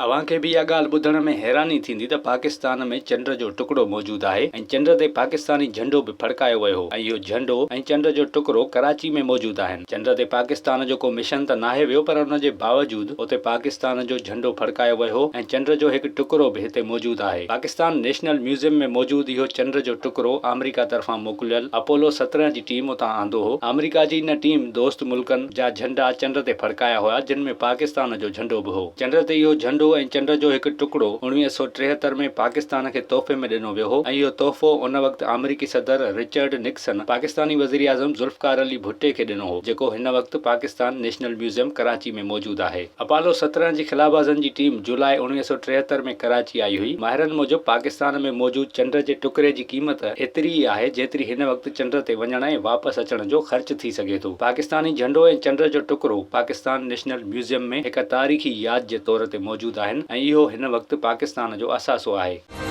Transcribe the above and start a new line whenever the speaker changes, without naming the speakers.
اوهان کي به اها ڳالهه ٻڌڻ ۾ حيراني ٿيندي ته پاڪستان ۾ چنڊ جو ٽڪڙو موجود آهي ۽ چنڊ تي پاڪستاني جهنڊو به ڦڙڪايو ويو هو ۽ اهو جهنڊو ۽ چنڊ جو ٽڪرو ڪراچي ۾ موجود آهن. چنڊ تي پاڪستان جو ڪو مشن ته ناهي ويو پر ان جي باوجود اتي پاڪستان جو جهنڊو ڦڙڪايو ويو هو ۽ چنڊ جو هڪ ٽڪرو به هتي موجود آهي. پاڪستان نيشنل ميوزيم ۾ موجود اهو چنڊ جو ٽڪرو آمريڪا طرفان موڪليل اپولو 17 جي ٽيم اتان آندو هو. آمريڪا جي ان ٽيم دوست ملڪن جا جهنڊا چنڊ تي ڦڙڪايا هيا جن ۾ پاڪستان جو جهنڊو به هو. چنڊ تي اهو جهنڊو ۽ چنڊ جو هڪ ٽڪڙو 1973 ۾ پاڪستان کي تحفي ۾ ڏنو ويو هو ۽ اهو تحفو ان وقت آمريڪي صدر رچرڊ نڪسن پاڪستاني وزيراعظم ذوالفقار علي ڀٽي کي ڏنو هو جيڪو هن وقت پاڪستان نيشنل ميوزيم ڪراچي ۾ موجود آهي. اپالو 17 جي خلابازن جي ٽيم جولاء 1973 ۾ ڪراچي آئي هئي. ماهرن موجب پاڪستان ۾ موجود چنڊ جي ٽڪري جي قيمت ايتري ئي آهي جيتري هن وقت چنڊ تي وڃڻ ۽ واپس اچڻ جو خرچ ٿي سگهي ٿو. پاڪستاني جهنڊو ۽ چنڊ جو ٽڪرو پاڪستان نيشنل ميوزيم ۾ هڪ تاريخي ياد جي طور تي موجود آهن ۽ اهو هن وقت پاڪستان جو اثاثو آهي.